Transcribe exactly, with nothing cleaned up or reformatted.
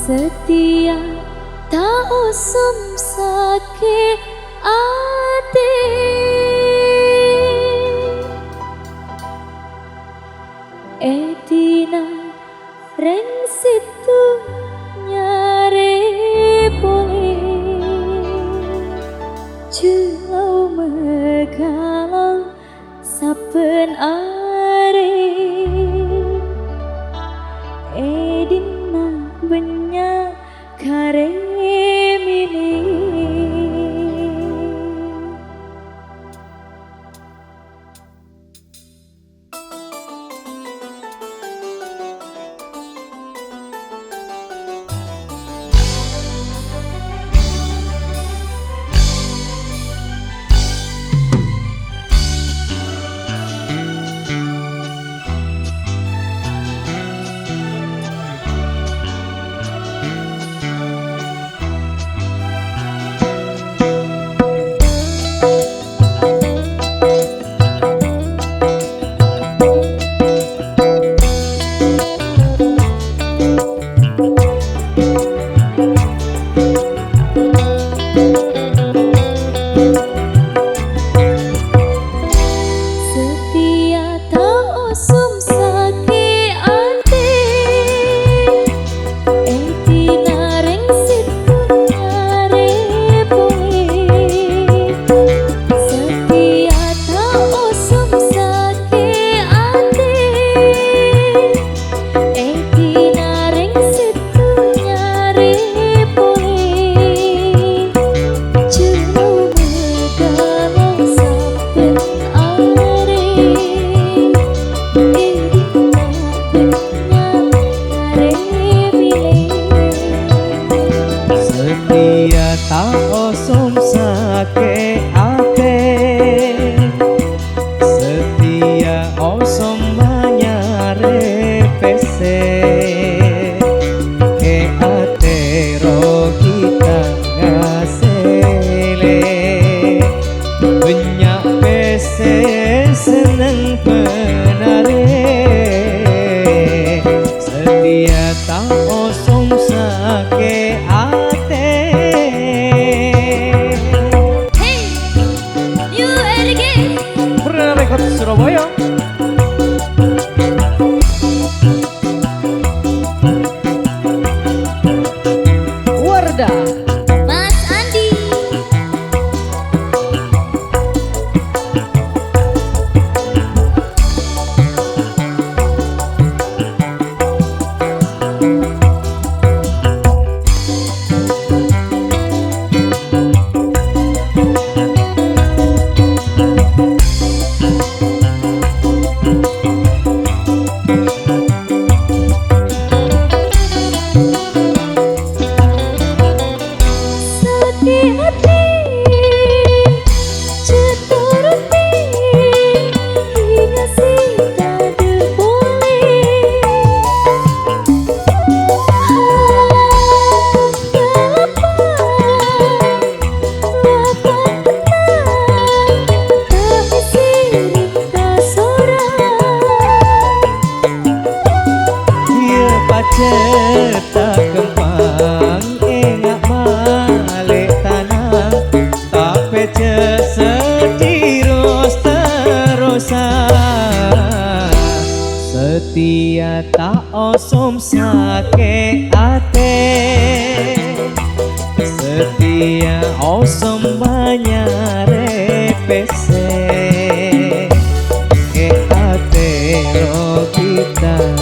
Satèya ta' osom sakè' atè. È dinna' rèng sèttong nyarè polè. Jhâ' lao-magala sabbhân arè, è dinna' bânnya' karè mèlè. Satèya ta' osom sakè' atè. È dinna' rèng sèttong nyarè polè. Satèya ta' osom sakè' atè. È dinna' rèng sèttong nyarè polè. Jhâ' lao-magala sabbhân arè. È dinna' bânnya' karè mèlè. Satèya ta' osom sakè' atè. Satèya osom manyarè pèssè. È atèro ghi' ta' ngasèlè. Bânnya' pèssè senneng bân arè. Satèya ta' osom sakè' atè. Hey, you are the king. Perdana Record Surabaya. Wardah. Mas Andi. Sakè' atè, jhâ' torotè, inga' sè tadâ' polè. Kalapa, lapa tennang, ta' èsèrèng kasorang. Iyâ, pajhât ta' ghâmpang, enga' malè tanang, tapè jhâ' sedhi ros-terrosan. Satèya ta' osom sakè' atè. Satèya osom manyarè pèssè. È atèro ghi' ta'